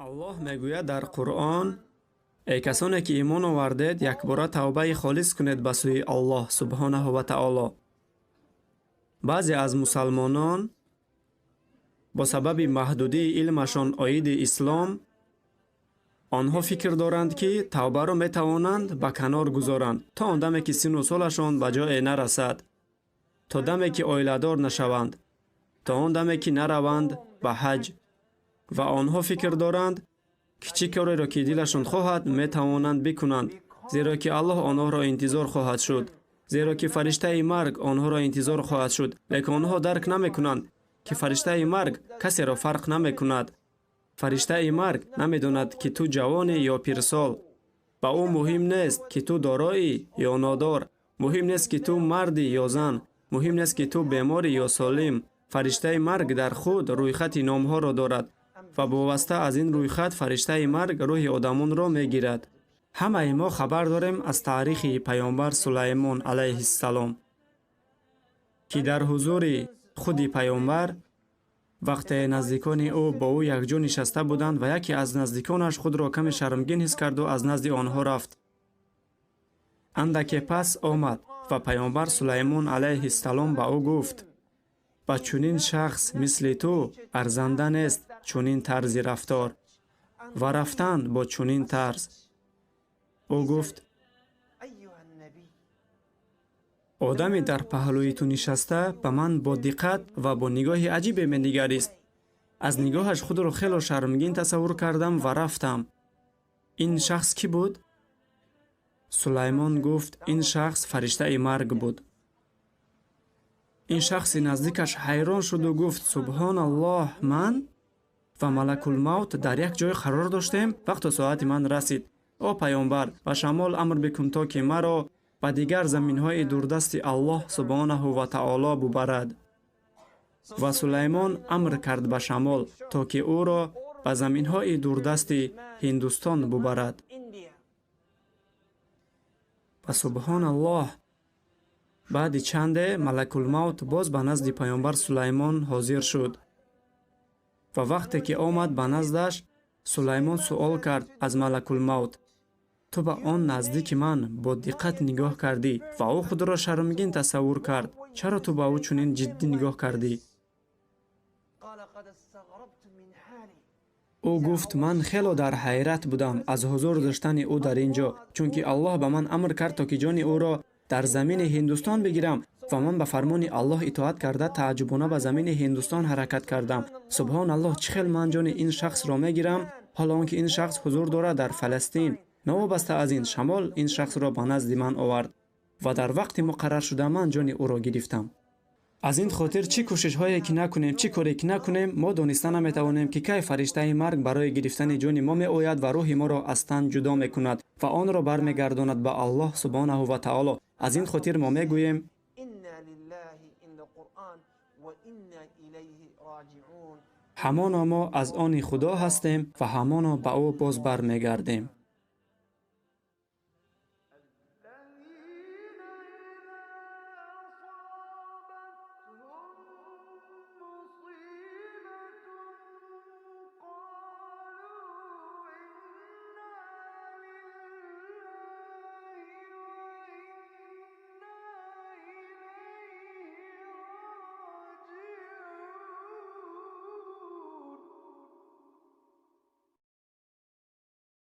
Аллоҳ мегӯяд дар Қуръон: эй касоне ки имон овардед, якбора тавбаи холис кунед ба сӯи Аллоҳ субҳонаҳу ва таоло. Баъзе аз мусалмонон бо сабаби маҳдудии илмашон оиди ислом, онҳо фикр доранд, ки тавбаро метавонанд ба канор гузоранд то он даме, ки синну солашон ба ҷое нарасад, то даме, ки оиладор нашаванд, то он даме, ки нараванд ба ҳаҷ. Ва онҳо фикр доранд, ки чӣ кореро ки дилашон хоҳад, метавонанд бикунанд, зеро ки Аллоҳ онҳоро интизор хоҳад шуд, зеро ки фариштаи марг онҳоро интизор хоҳад шуд. Лекин онҳо дарк намекунанд, ки фариштаи марг касеро фарқ намекунад. Фариштаи марг намедонад, ки ту ҷавонӣ ё пирсол. Ба ӯ муҳим нест, ки ту дороӣ ё нодор, муҳим нест, ки ту мардӣ ё зан, муҳим нест, ки ту беморӣ ё солим. Фариштаи марг дар худ рӯйхати номҳоро дорад ва боваста аз ин рӯйхат фариштаи марг рӯҳи одамонро мегирад. Ҳамаи мо хабар дорем аз таърихи паёмбар Сулаймон алайҳиссалом, ки дар ҳузури худи паёмбар вақте наздикони ӯ бо ӯ якҷо нишаста буданд ва яке аз наздиконаш худро каме шармгин ҳис карду аз назди онҳо рафт. Андаке пас омад ва паёмбар Сулаймон алайҳиссалом ба ӯ гуфт: ба чунин шахс мисли ту арзанда нест чунин тарзи рафтор ва рафтан бо чунин тарз. Ӯ гуфт: одаме дар паҳлӯи ту нишаста ба ман бо диққат ва бо нигоҳи аҷибе менигарист. Аз нигоҳаш худро хело шармгин тасаввур кардам ва рафтам. Ин шахс кӣ буд? Сулаймон гуфт: ин шахс фариштаи марг буд. Ин шахси наздикаш ҳайрон шуду гуфт: субҳоналлоҳ, ман ва малакулмавт дар як ҷой қарор доштем вақто соати ман расид. О паёмбар, ба шамол амр бикун, то ки маро ба дигар заминҳои дурдасти Аллоҳ субҳонаҳу ва таоло бубарад. Ва Сулаймон амр кард ба шамол, то ки ӯро ба заминҳои дурдасти Ҳиндустон бубарад. Ва субҳоналлоҳ, баъди чанде малакулмавт боз ба назди паёмбар Сулаймон ҳозир шуд. Ва вақте ки омад ба наздаш, Сулаймон суол кард аз малакулмавт: ту ба он наздики ман бо диққат нигоҳ кардӣ ва ӯ худро шармгин тасаввур кард. Чаро ту ба ӯ чунин ҷиддӣ нигоҳ кардӣ? Ӯ гуфт: ман хело дар ҳайрат будам аз ҳузур доштани ӯ дар ин ҷо, чунки Аллоҳ ба ман амр кард, то ки ҷони ӯро дар замини Ҳиндустон бигирам ва ман ба фармони Аллоҳ итоат карда тааҷҷубона ба замини Ҳиндустон ҳаракат кардам. Субҳоналлоҳ, чӣ хел ман ҷони ин шахсро мегирам, ҳоло он ки ин шахс ҳузур дорад дар Фаластин. Новобаста аз ин, шамол ин шахсро ба назди ман овард ва дар вақти муқарраршуда ман ҷони ӯро гирифтам. Аз ин хотир чӣ кӯшишҳое ки накунем, чӣ коре ки накунем, мо дониста наметавонем, ки кай фариштаи марг барои гирифтани ҷони мо меояд ва рӯҳи моро аз тан ҷудо мекунад ва онро бармегардонад ба Аллоҳ субҳонаҳу ва таоло. Аз ин хотир мо мегӯем: ҳамоно мо аз они Худо ҳастем ва ҳамоно ба ӯ боз бармегардем.